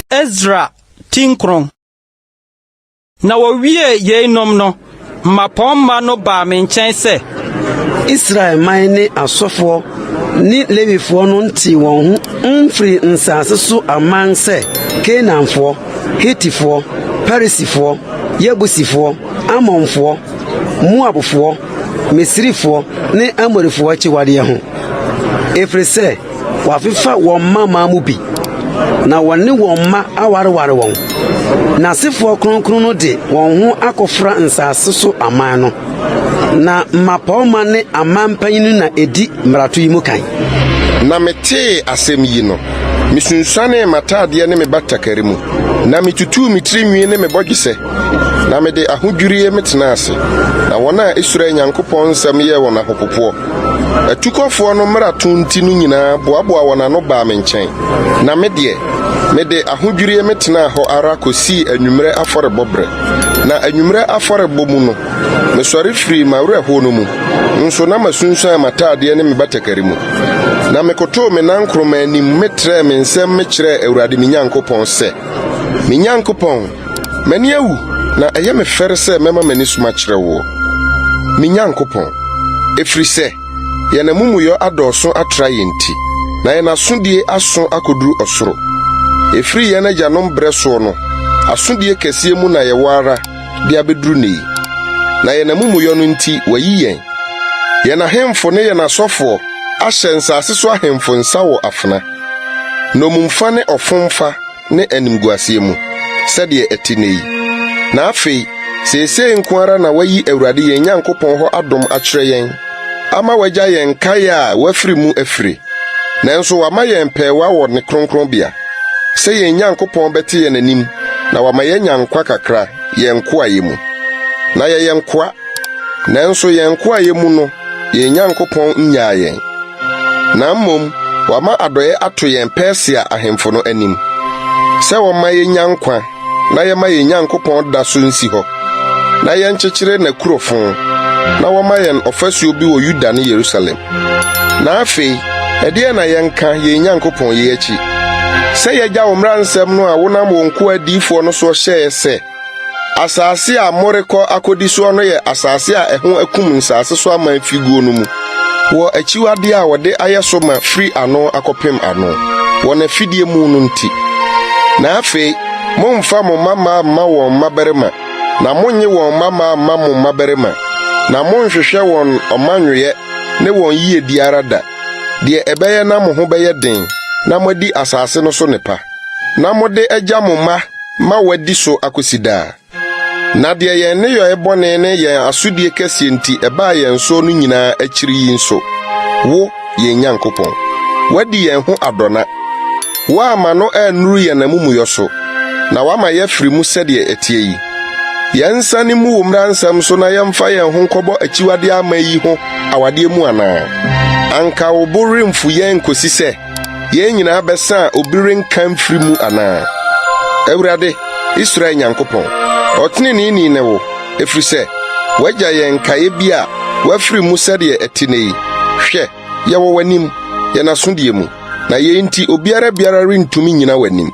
Esra ti 9. Na wɔwiee yeinom no, mmapɔmma no baa me nkyɛn sɛ. Israel man ne asɔfoɔ ne Lewifoɔ no ntee wɔn ho mfirii nsase so aman sɛ Kanaanfoɔ, Hetifoɔ, Perisifoɔ, Yebusifoɔ, Amonfoɔ, Moabfoɔ, Misrifoɔ ne Amorifoɔ akyiwadeɛ ho, ɛfiri sɛ Wɔafefa wɔn mmammaa mu bi, na wɔne wɔn mma awareware wɔn. N'asefoɔ kronkron no de wɔn ho akɔfra nsase so aman no, na mmapɔmma ne aman mpanyin na edi mmarato yi mu kan. Na metee asɛm yi no, misunsuanee m'ataadeɛ ne me batakari mu, na mitutuu me tiri nwi ne me bɔdwesɛ, na mede ahodwirie metenaa ase. Na wɔn a Israel Nyankopɔn nsɛm yɛɛ wɔn ahopopoɔ, Atukɔfoɔ no mmarato nti no nyinaa boaboaa wɔn ano baa me nkyɛn, na me deɛ, mede ahodwirie metenaa hɔ ara kɔsii anwummerɛ afɔrebɔ berɛ. Na anwummerɛ afɔrebɔ mu no, mesɔre firii m'awerɛhoɔ no mu, nso na masunsuan m'atadeɛ ne me batakari mu. Na mekotoo me nankoroma anim metrɛɛ me nsam mekyerɛɛ Awurade me Nyankopɔn sɛ, Me Nyankopɔn, M'ani awu, na ɛyɛ me fɛre sɛ mɛma m'ani so makyerɛ woɔ, me Nyankopɔn, ɛfiri sɛ yɛn amumuyɔ adɔɔso atra yɛn ti, na yɛn asodie aso akɔduru ɔsoro. Ɛfiri yɛn agyanom berɛ soɔ no, asodie kɛseɛ mu na yɛwɔ ara de abɛduru nnɛ yi, na yɛn amumuyɔ no nti wɔayi yɛn, yɛn ahemfo ne yɛn asɔfoɔ ahyɛ nsase so ahemfo nsa wɔ afena, nnommumfa ne ɔfomfa, ne animguaseɛ mu, sɛdeɛ ɛte nnɛ yi. Na afei, seesei nko ara na woayi Awurade yɛn Nyankopɔn hɔ adom akyerɛ yɛn ama wagya yɛn nkaeɛ a wɔafiri mu afire. Nanso wama yɛn pɛɛwa wɔ ne kronkronbea, sɛ yɛn Nyankopɔn bɛte yɛn anim na wama yɛanya nkwa kakra yɛn nkoayɛ mu. Na yɛyɛ nkoa, nanso yɛn nkoayɛ mu no yɛn Nyankopɔn nnyaa yɛn. Na mmom wama adɔeɛ ato yɛn Persia ahemfo no anim, sɛ wɔmma yennya nkwa na yɛmma yɛn Nyankopɔn da so nsi hɔ, na yɛnkyekyere n'akurofo, na wɔmma yɛn ɔfasuo bi wɔ Yuda ne Yerusalem. Na afei, ɛdeɛn na yɛnka yɛn Nyankopɔn yei akyi? Sɛ yɛagya wo mmara nsɛm no a wonam wo nkoa adiyifoɔ no soɔ hyɛeɛ sɛ, Asase a morekɔ akodi soɔ no yɛ asase a ɛho akum nsase so aman figuo no mu, wɔ akyiwadeɛ a wɔde ayɛ so ma firi ano akɔpem ano, wɔ n'afidie mu no nti. Na afei, mommfa mo mmammaa mma wɔn mmabarima, na monnye wɔn mmammaa mma mo mmabarima, na monnhwehwɛ wɔn ɔmannwoeɛ ne wɔn yiedie ara da, deɛ ɛbɛyɛ na mo ho bɛyɛ den na moadi asase no so nnepa, na mode agya mo mma ma wɔadi so akosi daa. Na deɛ yɛn nneyɔe bɔne ne yɛn asodie kɛseɛ nti ɛbaa yɛn soɔ no nyinaa akyiri yi nso, wo, yɛn Nyankopɔn, woadi yɛn ho adɔna. Woamma no annuru yɛn amumuyɔ so, na woama yɛafiri mu sɛdeɛ ɛteɛ yi. Yɛnsane mmu wo mmara nsɛm so na yɛmfa yɛn ho nkɔbɔ akyiwadeɛ aman yi ho awadeɛ mu anaa? Anka wo bo remfu yɛn nkosi sɛ Yɛn nyinaa bɛsa a obi renka mfiri mu anaa? Awurade, Israel Nyankopɔn, ɔteneneeni ne wo, ɛfiri sɛ woagya yɛn nkaeɛ bi a wɔafiri mu sɛdeɛ ɛte nnɛ yi. Hwɛ, yɛwɔ w'anim, yɛn asodie mu, na yei nti obiara biara rentumi nnyina w'anim.